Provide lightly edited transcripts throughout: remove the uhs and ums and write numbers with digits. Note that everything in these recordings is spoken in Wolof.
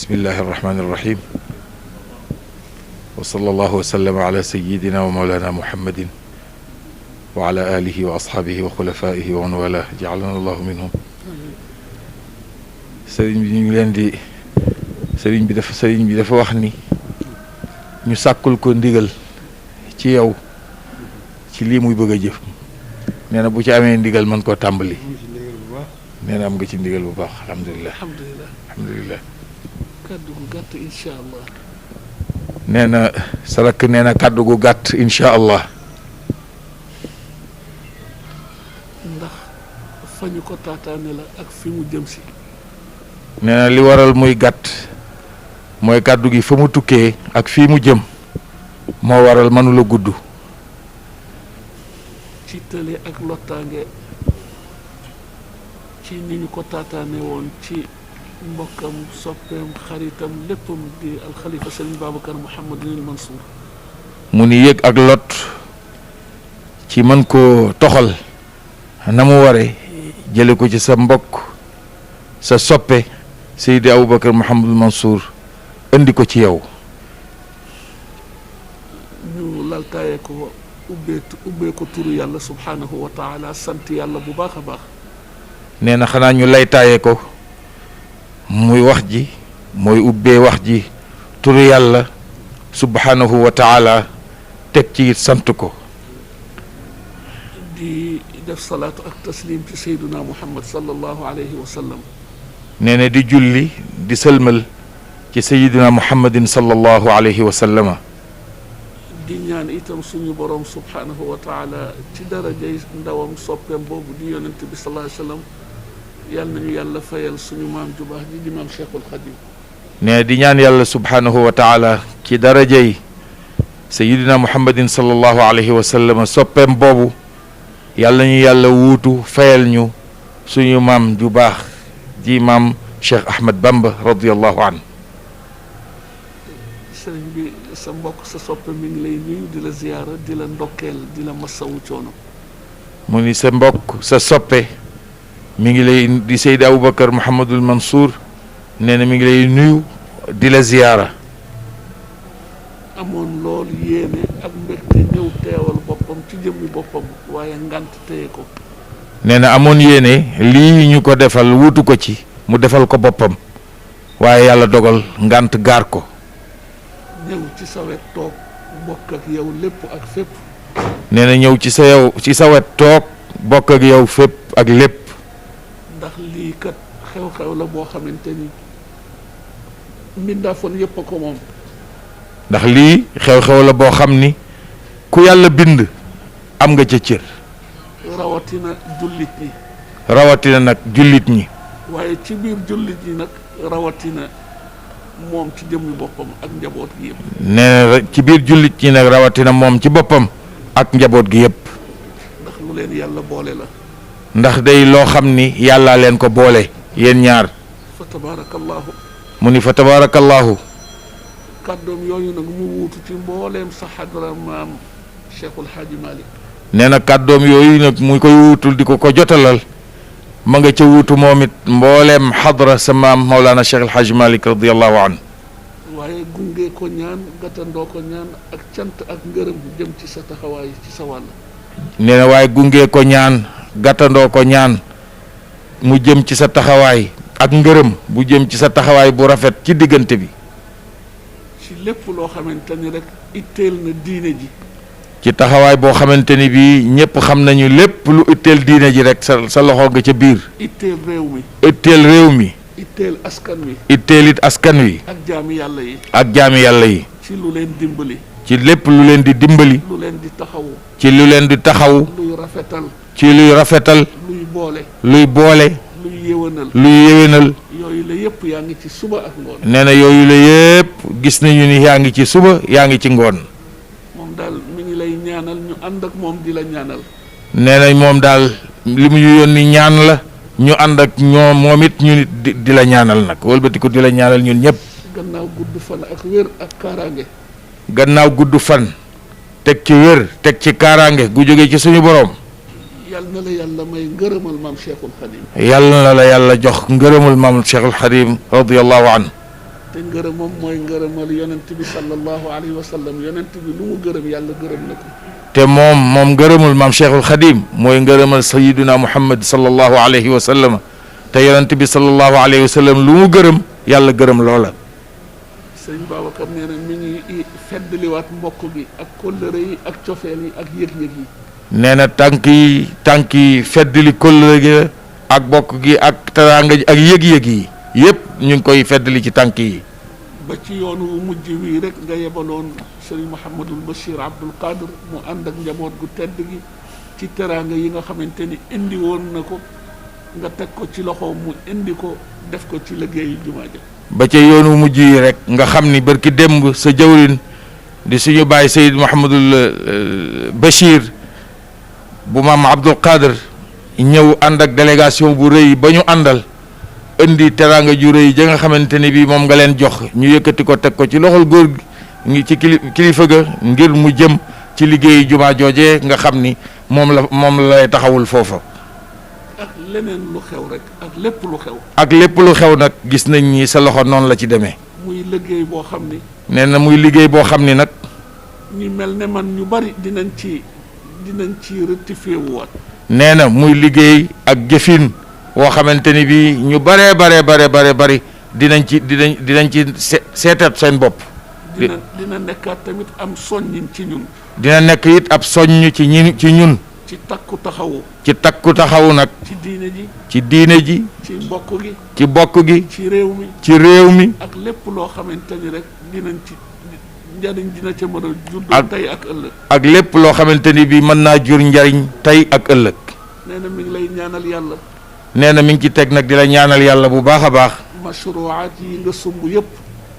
bismillahi irrahmani irrahim wa sallallahu wa sallama ala sayidina wa mawlana muhammadin wa ala alihi wa ashaabihi wa xulafaihi wa man wala jaalana allahu minhum. sëriñ bi ñu ngi leen di sëriñ bi dafa wax ni ñu sàkkul ko ndigal ci yow ci lii muy bëgg a jëf. nee na bu ci amee ndigal mën koo tàmbali. nee na am nga ci ndigal bu baax alhamdulilah. alhamdulilah. kàddu gu gàtt incha allah. nee na sarak nee na kàddu gu gàtt incha allah. ndax fa ñu ko taataane la ak fi mu jëm si. nee na li waral muy gàtt mooy kàddu gi fa mu tukkee ak fii mu jëm moo waral mënula gudd. ci tële ak lottaange ci ni ñu ko taataane woon ci mbokkam soppeem xaritam léppam di alxalifa sëriñ Babacar Mouhamadul Mansour. mu ni yëg ak lot ci mën koo toxal na mu ware jële ko ci sa mbokk sa soppe Seydi Aboubacar Mouhamadul Mansour indi ko ci yow. ñu laltaaye ko ubbee ko turu yàlla subhaanahu wa taala sant yàlla bu baax a baax. nee na xanaa ñu laytaaye ko muy wax ji mooy ubbee wax ji turu yàlla subhaanahu wa taala teg ci sant ko. di def salaatu ak taslim ci sayduna muhammad sallallahu alayhi wa sallam. nee na di julli di sëlmal ci sayidina muhammadin sallallahu alayhi wa sallama. di ñaan itam suñu borom subhaanahu wa taala ci darajay ndawam soppeem boobu di yonent bi sallallahu alayhi wa sallam yal nañu yàlla fayal suñu maam ju baax ji di maam Cheikhul Khadim. ne di ñaan yàlla subhaanahu wa taala ci darajay sayidina muhammadin sallallahu alayhi wa sallama soppeem boobu yàlla ñu yàlla wuutu fayal ñu suñu maam ju baax ji maam Cheikh Ahmed Bamba radiyallahu anhu. sëriñ bi sa mbokk sa soppe mi ngi lay nuyu di la ziyaara di la ndokkeel di la masawu coono. mu ni sa mbokk sa soppe mi ngi lay di Seydi Aboubacar Mouhamadul Mansour nee na mi ngi lay nuyu di la ziyaara. amoon loolu yéene ak mbégte ñëw teewal boppam ci jëmmi boppam waaye ngant téye ko. nee na amoon yéene lii ñu ko defal wutu ko ci mu defal ko boppam waaye yàlla dogal ngant gaar ko. ñëw ci sa wet toog bokk ak yow lépp ak fépp. nee na ñëw ci sa wet toog bokk ak yow fépp ak lépp. ndax lii kat xew-xew la boo xamante ni mbindaafoon yëpp a ko moom. ndax lii xew-xew la boo xam ni ku yàlla bind am nga ca cër. rawatina jullit ñi. rawatina nag jullit ñi. waaye ci biir jullit ñi nag rawatina moom ci jëmmi boppam ak njaboot gi yëpp. nee na ci biir jullit ñi nag rawatina moom ci boppam ak njaboot gi yëpp. ndax lu leen yàlla boole la. ndax day loo xam ni yàllaa leen ko boole yéen ñaar. fa tabaarakallaahu. mu ni fa tabaarakallaahu. kàddoom yooyu nag mu wuutu ci mbooleem sa xadra maam Cheikhul Hadji Malick. nee na kàddoom yooyu nag mu koy wuutul di ko jotalal ma nga ca wuutu moom it mbooleem xadra sa maam Mawlana Cheikh El Hadji Malick radiyallahu anhu. waaye gunge ko ñaan gàttandoo ko ñaan ak cant ak ngërëm jëm ci sa taxawaay ci sa wàll. nee na waaye gunge ko ñaan gàttandoo ko ñaan mu jëm ci sa taxawaay ak ngërëm bu jëm ci sa taxawaay bu rafet ci diggante bi. ci lépp loo xamante ni rek itteel na diine ji. ci taxawaay boo xamante ni bii ñëpp xam nañu lépp lu itteel diine ji rek sa loxo nga ca biir. itteel réew mi. itteel réew mi. itteel askan wi. itteel it askan wi. ak jaami yàlla yi. ak jaami yàlla yi. ci lu leen dimbali. ci lépp lu leen di dimbali. lu leen di taxawu. ci lu leen di taxawu. luy rafetal. ci luy rafetal. luy boole. luy boole. luy yéwénal. luy yéwénal. yooyu la yëpp yaa ngi ci suba ak ngoon. nee na yooyu la yëpp gis nañu ni yaa ngi ci suba yaa ngi ci ngoon. moom daal mi ngi lay ñaanal ñu ànd ak moom di la ñaanal. nee na moom daal li mu ñu yónni ñaan la ñu ànd ak ñoom moom it ñu di la ñaanal nag wëlbatiku di la ñaanal ñun ñëpp. gannaaw gudd fan ak wér ak kaaraange. gannaaw gudd fan teg ci wér teg ci kaaraange gu jógee ci suñu borom. yal na la yàlla may ngërëmal maam Cheikhul Khadim. yàlla na la yàlla jox ngërëmal maam Cheikhul Khadim radiyallahu anhu. te ngërëmam mooy ngërëmal yonent bi sallallahu alayhi wa sallam yonent bi lu mu gërëm yàlla gërëm na ko. te moom ngërëmul maam Cheikhul Khadim mooy ngërëmal sayiduna Muhammad sallallahu alayhi wa sallam te yonent bi sallallahu alayhi wa sallam lu mu gërëm yàlla gërëm loola. sëñ Babacar nee na mi ngi feddliwaat mbokk gi ak kóllëre yi ak cofeel yi ak yëg-yëg yi. nee na tànk yi feddli kóllëre gi ak bokk gi ak teraanga ji ak yëg-yëg yi yëpp ñu ngi koy feddli ci tànk yi. ba ci yoonu mujj wii rek nga yebaloon sëriñ Mouhamadul Bachir Abdoul Qadir mu ànd ak njaboot gu tedd gi ci teraanga yi nga xamante ni indi woon na ko nga teg ko ci loxo mu indi ko def ko ci liggéeyu jumaa ja. ba ca yoonu mujj yi rek nga xam ni barki démb sa jawrin di suñu baay Seyd Mouhamadul Bachir bu maam Abdoul Qadir ñëw ànd ak délégation bu rëy ba ñu àndal indi teraanga ju rëy ja nga xamante ni bii moom nga leen jox ñu yëkkati ko teg ko ci loxol góor gi ci kilifa ga ngir mu jëm ci liggéeyu jumaa jooje nga xam ni moom la lay taxawul foofa. ak leneen lu xew rek ak lépp lu xew. ak lépp lu xew nag gis nañ ni sa loxo noonu la ci demee. muy liggéey boo xam ni. nee na muy liggéey boo xam ni nag. ñu mel ne man ñu bari dinañ ci rectifié wu waat. nee na muy liggéey ak jëfin woo xamante ni bii ñu bari dinañ ci seetat seen bopp. dina nekkaat tamit am soññin ci ñun. dina nekk it ab soññ ci ñun. ci takku taxawu nag. ci diine ji. ci mbokk gi. ci bokk gi. ci réew mi. ak lépp loo xamante ni rek dinañ ci njariñ dina ca mën a juddoo tey ak ëllëg. ak lépp loo xamante ni bii mën naa jur njariñ tey ak ëllëg. nee na mi ngi lay ñaanal yàlla. nee na mi ngi ci teg nag di la ñaanal yàlla bu baax a baax. mashruwaat yi nga sumb yëpp.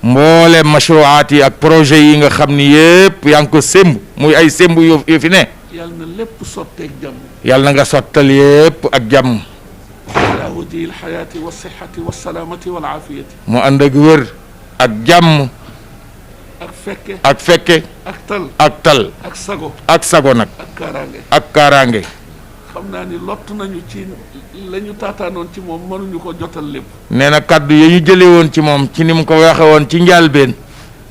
mboolem mashruwaat yi ak projet yi nga xam ni yëpp yaa ngi ko sémb muy ay sémb yu fi ne. yàlla na lépp sotteeg jàmm. yàlla na nga sottal yëpp ak jàmm. ala wajhi alxayaati wa sixati wa salaamati wal aafiyati. mu ànd ak wër ak jàmm. ak fekke. ak tal. ak sago nag. ak kaaraange. xam naa ni lott nañu ci la ñu taataanoon ci moom mënuñu ko jotal lépp. nee na kaddu yi ñu jëlee woon ci moom ci ni mu ko waxe woon ci njàlbeen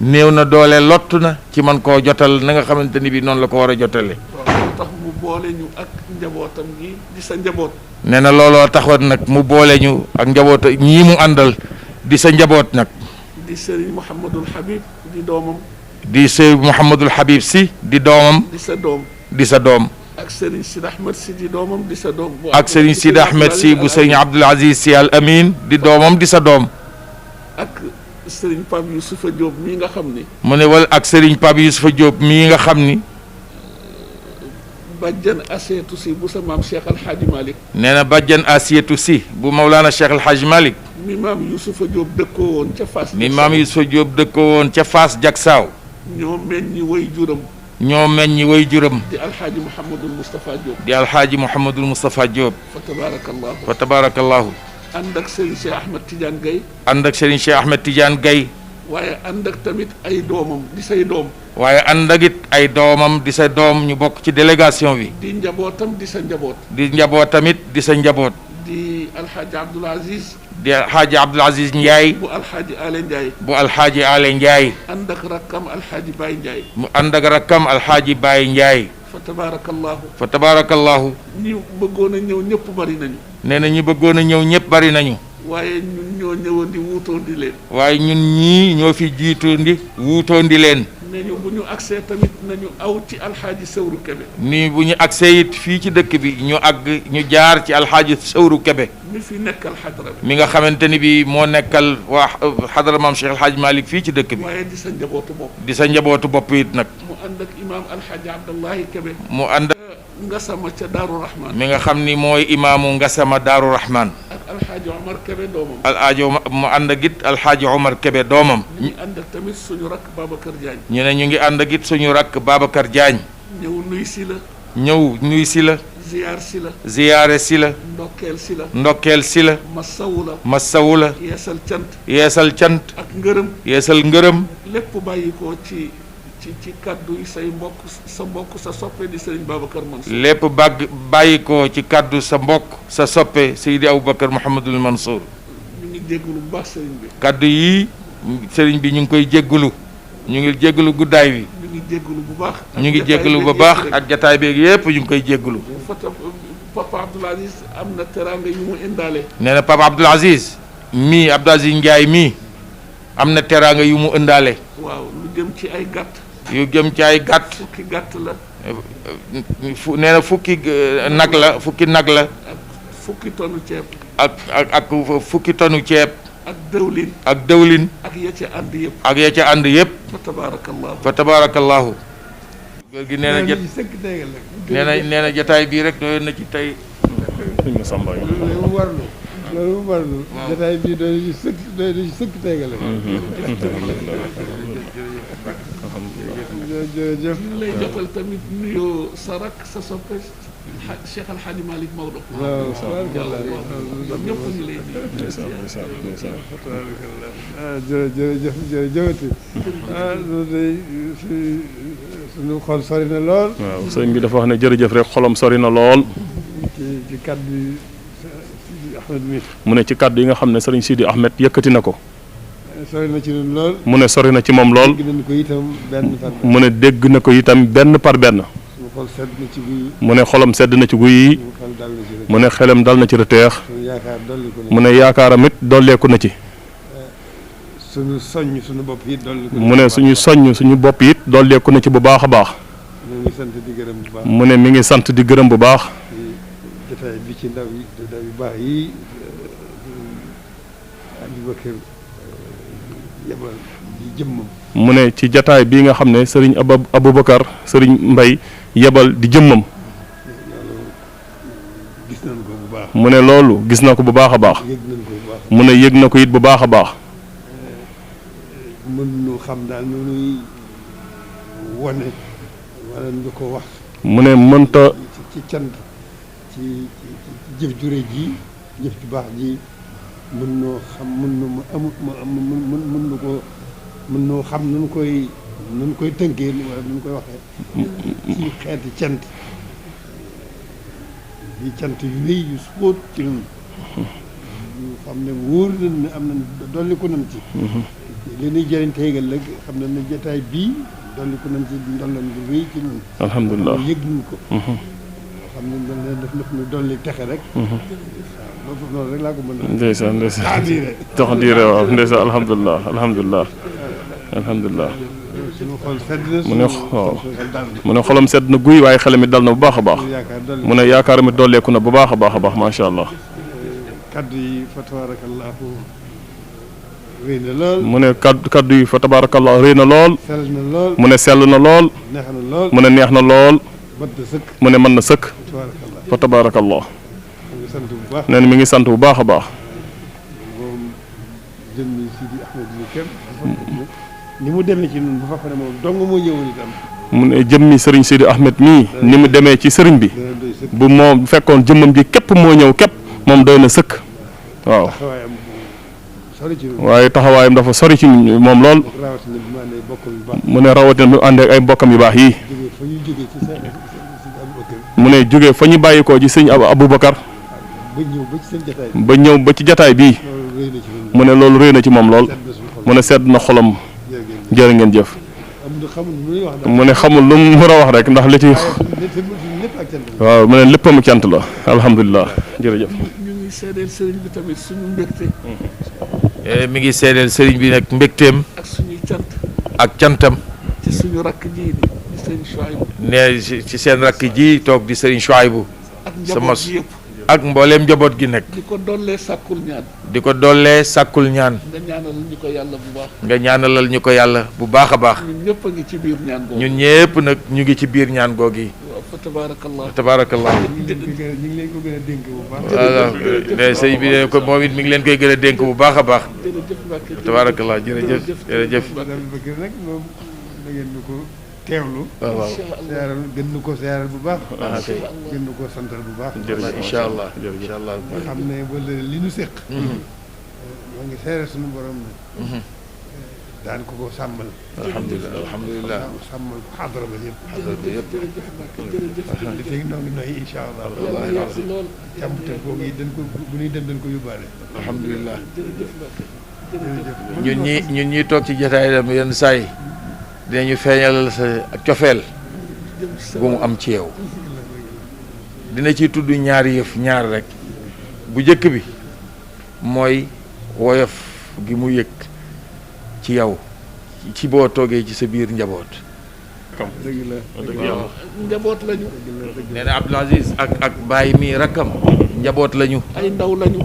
néew na doole lott na ci man koo jotal na nga xamante ni bi noonu la ko war a jotale. looloo tax mu boole ñu ak njabootam gi di sa njaboot. nee na looloo taxoon nag mu boole ñu ak njaboot ñii mu àndal di sa njaboot nag. di Serigne Mouhamadul Habib di doomam. di Serigne Mouhamadul Habib si di doomam. di sa doom. ak Serigne Sidi Ahmed si di doomam di sa doom. ak Serigne Sidi Ahmed si bu Serigne Abdoul Aziz si Al Amin di doomam di sa doom. ak Serigne Pape Youssoufa Diop mii nga xam ni. mu ne wala ak Serigne Pape Youssoufa Diop mii nga xam ni. Bajjan Asietu si bu sa maam Cheikh Al Hadj Malick. nee na Bajjan Asietu si bu Mawlana Cheikh Al Hadj Malick. mi maam Youssoufa Diop dëkkoo woon ca Fass. mi maam Youssoufa Diop dëkkoo woon ca Fass Jaksaaw. ñoo meññi way juram. di alxaaji Mouhamadul Moustapha Diop. di alxaaji Mouhamadul Moustapha Diop. fa tabarakallahu. ànd ak Serigne Cheikh Ahmed Tidiane Gaye. waaye ànd ak tamit ay doomam di say doom. waaye ànd ak it ay doomam di sa doom ñu bokk ci délégation bi. di njabootam di sa njaboot. di njabootam it di sa njaboot. di alxaaji Abdoul Aziz. di alxaaji Abdoul Aziz Ndiaye. bu alxaaji Ale Ndiaye. bu alxaaji Ale Ndiaye. ànd ak rakkam alxaaji Baye Ndiaye. mu ànd ak rakkam alxaaji Baye Ndiaye. fa tabarakallahu. ñi bëggoon a ñëw ñëpp bari nañu. nee na ñi bëggoon a ñëw ñëpp bari nañu. waaye ñun ñoo ñëwoon di wuutoondi leen. waaye ñun ñii ñoo fi jiitoondi wuutoondi leen. nañu bu ñu agsee tamit nañu aw ci alxaaji Sawru Kebe. nii bu ñu agsee it fii ci dëkk bi ñu jaar ci alxaaji Sawru Kebe. mi fi nekkal xadra bi. mi nga xamante ni bi moo nekkal waa xadra maam Cheikh Alxaaji Malick fii ci dëkk bi. waaye di sa njabootu bopp. di sa njabootu bopp it nag. mu ànd ak imaam alxaaji Abdallahi Kebe. mu ànd Ngasama ca Daaru Rahman. mi nga xam ni mooy imaamu Ngasama Daaru Rahman. ak alxaaji Omar Kebe doomam. mu ànd ak it alxaaji Omar Kebe doomam. ñu ànd ak tamit suñu rakk Babacar Diagne. ñu ne ñu ngi ànd ak it suñu rakk Babacar Diagne. ñëw nuy si la. ziyaare si la. ndokkeel si la. massawu la. yeesal cant. ak ngërëm. yeesal ngërëm. lépp bàyyi ko ci kaddu yi sa mbokk sa soppe di Serigne Babacar Mansour. lépp bàyyi ko ci kaddu sa mbokk sa soppe Seydi Aboubacar Mouhamadul Mansour. ñu ngi déglu bu baax Serigne bi. kaddu yi sëriñ bi ñu ngi koy jéggalu ñu ngi jéggalu guddaay bi ñu ngi jéggalu bu baax ñu ngi jéggalu bu baax ak jataay beeg yëpp ñu ngi koy jéggalu fata Papa Abdoul Aziz am na teraanga yu mu indaale nee na Papa Abdoul Aziz mii Abdoul Aziz Ndiaye mii am na teraanga yu mu ëndaale waaw lu jëm ci ay gàtt yu jëm ci ay gàtt fukki gàtt la nee na fukki nag la ak fukki tonu ceeb ak fukki tonu ceeb ak dëwlin ak ya ca ànd yëpp fa tabarakallahu góor gi nee na nee na jataay bii rek doyoon na ci tey loolu mu warlu jataay bii doy na ci sëkk teegale jërëjëf ñu lay jotal tamit nuyoo sa rak sa soppe Cheikh Al Hadji Malick Maodo waaw ñëpp ñu lay jërëjëfati loolu day suñu xol sori na lool waaw sëñ bi dafa wax ne jërëjëf rek xolam sori na lool ci kàddu yi Sidi Ahmed mi mu ne ci kàddu yi nga xam ne sëriñ Sidi Ahmed yëkkati na ko sori na ci ñun lool mu ne sori na ci moom lool dégg nañ ko itam benn par benn mu ne dégg na ko itam benn par benn suñu xol sedd na ci guy mu ne xolam sedd na ci guy yi suñu xol dal na ci rek mu ne xelam dal na ci rëteex suñu yaakaar dolli ko mu ne yaakaaram it dolleeku na ci suñu soññ suñu bopp yi dolli ko mu ne suñu soññ suñu bopp it dolleeku na ci bu baax a baax ñu ngi sant di gërëm bu baax mu ne mi ngi sant di gërëm bu baax ci jotaay bi ci ndaw yu baax yi Aboubacar yebal di jëmmam mu ne ci jataay bii nga xam ne sëriñ Aboubacar sëriñ Mbay yebal di jëmmam gis nañ ko bu baax mu ne loolu gis na ko bu baax a baax yëg nañ ko bu baax mu ne yëg na ko it bu baax a baax mën nu xam daal nu nuy wone wala ñu ko wax mu ne mënta ci cant ci jëf jure ji jëf ju baax ji mën noo xam mën nu mu amut mën nu ko mën noo xam nun koy tënkee wala nun koy waxee ci xeeti cant yi cant yu rëy yu xóot ci nun yu xam ne wóor nañ ne am nañ dolli ko nañ ci li ñuy jëriñ teegal la xam nañ ne jotaay bii dolli ko nañ ci ndollan bu rëy ci nun alhamdulilah yëg nañ ko xam ne daf ñu dolli texe rek waaw loolu rek laa ko mën a ndeysaan ndeysaan tax diire waaw ndeysaan alhamdulilah alhamdulilah alhamdulilah suñu xol sedd na mu ne waaw mu ne xolam sedd na guy waaye xelam it dal na bu baax a baax mu ne yaakaaram it dolleeku na bu baax a baax macha allah kaddu yi fa tabarakallahu rëy na lool mu ne kaddu yi fa tabarakallahu rëy na lool sell na lool mu ne sell na lool neex na lool mu ne neex na lool mat na sëkk mu ne mën na sëkk tabarakallah fa tabarakallah ngi sant bu baax nee na mi ngi sant bu baax a baax moom jëmmi Sidi Ahmed ni kenn ni mu demee ci ñun bu fekkoon ne moom dong moo ñëwoon itam mu ne jëmmi sëriñ Sidi Ahmed mii ni mu demee ci sëriñ bi dana doy sëkk bu moom fekkoon jëmmam ji képp moo ñëw képp moom doy na sëkk waaw taxawaayam sori ci ñun waaye taxawaayam dafa sori ci moom lool rawatina bi ma ne bokkul bu baax mu ne rawatina bi mu ànd ak ay mbokkam yu baax yii jógee fa ñu jógee ci seen Aboubacar mu ne jóge fa ñu bàyyikoo ci sëñ Aboubacar ba ñëw ba ci seen jotaay ba ñëw ba ci jataay bii loolu rëy na ci ñun mu ne loolu rëy na ci moom lool sedd na suñu xol mu ne sedd na xolam jërëjëf jërë ngeen jëf amul xamul lu ñuy wax daal mu ne xamul lu mu war a wax rek ndax li ci lépp ak cant la waaw mu ne léppam cant la alhamdulilah jërëjëf ñu ngi seedeel sëriñ bi tamit suñu mbégte mi ngi seedeel sëriñ bi nag mbégteem ak suñuy cant ak cantam ci suñu rakk ji di sëriñ Chouaïbou ne ci seen rakk ji toog di sëriñ Chouaïbou ak sama njaboot gi yëpp ak mbooleem njaboot gi nekk di ko dollee sàkkul ñaan di ko dollee sàkkul ñaan nga ñaanal ñu ko yàlla bu baax nga ñaanalal ñu ko yàlla bu baax a baax ñun ñëpp a ngi ci biir ñaan googu ñun ñëpp nag ñu ngi ci biir ñaan googi waaw fa tabaarakallah tabaarakallah ñu ngi leen ko gën a dénk bu baax voilà sëñ bi ne ko moom it mi ngi leen koy gën a dénk bu baax a baax jërëjëf Mbacke tabaarakallah jërëjëf jërëjëf Aboubacar nag moom da ngeen ñu ko teewlu waaw waaw seeral gën ñu ko seeral bu baax ah kay gën ñu ko santal bu baax jërëjëf incha allah incha allah nga xam ne wala li ñu séq moo ngi seeral suñu borom ne daan ko sàmmal alhamdulilah alhamdulilah sàmmal ko xadara ba yëpp yëpp jërëjëf Mbacke jërëjëf li fekk noo ngi noy incha allah yàlla yàgg lool càmmte googu yi dañ ko bu ñuy dem dañ ko yóbbaale alhamdulilah jërëjëf Mbacke ñun ñi toog ci jotaay dem yenn saa yi dinañu feeñalal sa cofeel gu mu am ci yow dina ci tudd ñaari yëf ñaar rek bu njëkk bi mooy woyof gi mu yëg ci yow ci boo toogee ci sa biir njaboot. njaboot lañu. nee na Abdoul Aziz ak Baye mii rakkam njaboot lañu. ay ndaw lañu.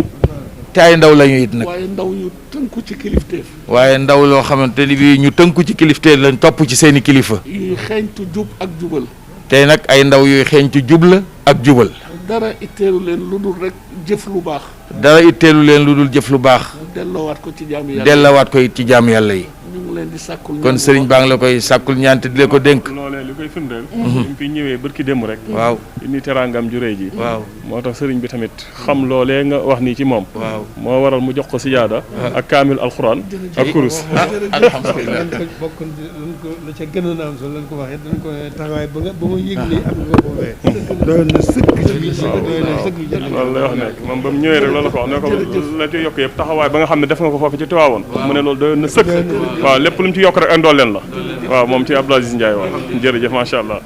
te ay ndaw lañu it nag. waaye ndaw ñu tënku ci kilifteef. waaye ndaw loo xamante ni bii ñu tënku ci kilifteef lañ topp ci seeni kilifa. yuy xeeñtu jub ak jubal. tey nag ay ndaw yuy xeeñtu jub la ak jubal. dara itteelu leen lu dul rek jëf lu baax. dara itteelu leen lu dul jëf lu baax. delloowaat ko ci jaamu yàlla. dellawaat ko it ci jaamu yàlla yi. ñu ngi leen di sàkkul. kon sëriñ baa ngi la koy sàkkul ñaante di la ko dénk. loolee li koy firndeel. ñu fi ñëwee barki démb rek. waaw indi teraangam ju rëy ji. waaw moo tax sëriñ bi tamit xam loolee nga wax nii ci moom. waaw moo waral mu jox ko sijaada. ak kaamil alxuraan. ak kurus. alhamdulilah. bokk lañ ko la ca gënoon a am solo lañ ko waxee dañ ko taxawaay ba ma yëg ni am nga ko waxee. doyoon na sëkk ci biir doyoon na sëkk loolu lay wax nekk moom ba mu ñëwee rek loolu la ko wax ne ko la ci yokk yëpp taxawaay ba nga xam ne def nga ko foofu ci Tiwaawoon mu ne loolu doyoon na sëkk waaw lépp lu mu ci yokk rek ak ndolleen la waaw moom ci Abdoul Aziz Ndiaye waaw jërëjëf macha allah